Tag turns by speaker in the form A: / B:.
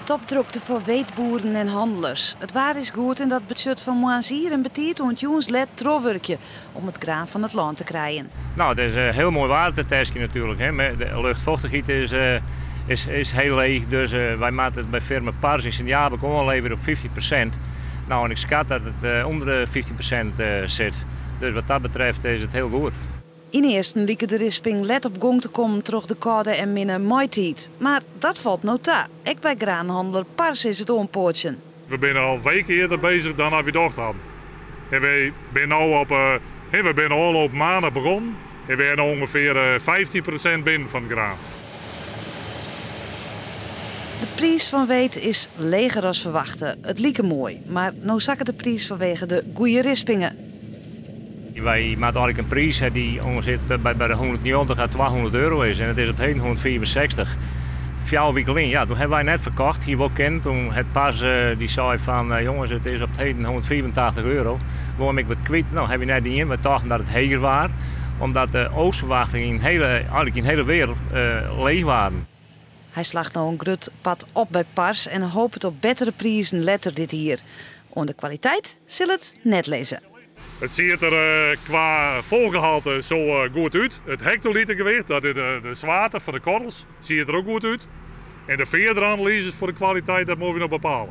A: Topdrokte foar weetboeren en hannelers. It waar is goed en dat betsjut fan moarns ier en betiid oant jûns let trochwurkje om it graan fan it lân te krijen.
B: Nou, it is hiel moai waar te terskjen natuerlik. Hè. De luchtvochtichheid is hiel leech, dus wy moatte it by firma Pars yn Sint Jabik oanleverje op 15%. Nou, en ik skat dat it ûnder de 15% sit. Dus wat dat betreft is it hiel goed.
A: Ynearsten like de risping let op gong te kommen troch de kâlde en minne maitiid. Mar dat falt no ta. Ek by graanhanneler Pars is it oanpoatsjen.
C: We binne al weken earder bezich dan wy tocht hadden. En wy binne no op, we binne ôflopen maandag begûn en we hawwe no ûngefear 15% binnen fan it graan.
A: De priis fan weet is leger as ferwachte. It like moai, mar no sakket de priis fanwege de goede rispingen.
B: Wy moatte eigenlik in priis ha dy't ûngefear by de 190 à 200 euro is en it is op heden 165. Fjouwer wiken lyn, ja, doe hawwe wy net ferkocht, hie wol kind. Doe hat Pars dy sei fan jonges, it is op it heden 185 euro. Wolle ik wat kwyt? No, hawwe wy net dien. Wy tochten dat it heger waard, omdat de oogstverwachtingen eigenlik yn de hiele wereld leech waarden.
A: Hy slacht no in grut part op by Pars en hopet op bettere prizen letter dit jier. Oan de kwaliteit sil it net lizze.
C: It sjocht der kwa folgehalte sa goed út. It hektolitergewicht, dat is de swaarte fan de korrels, sjocht der ek goed út. En de fierdere analyzes foar de kwaliteit, dat moatte we noch bepale.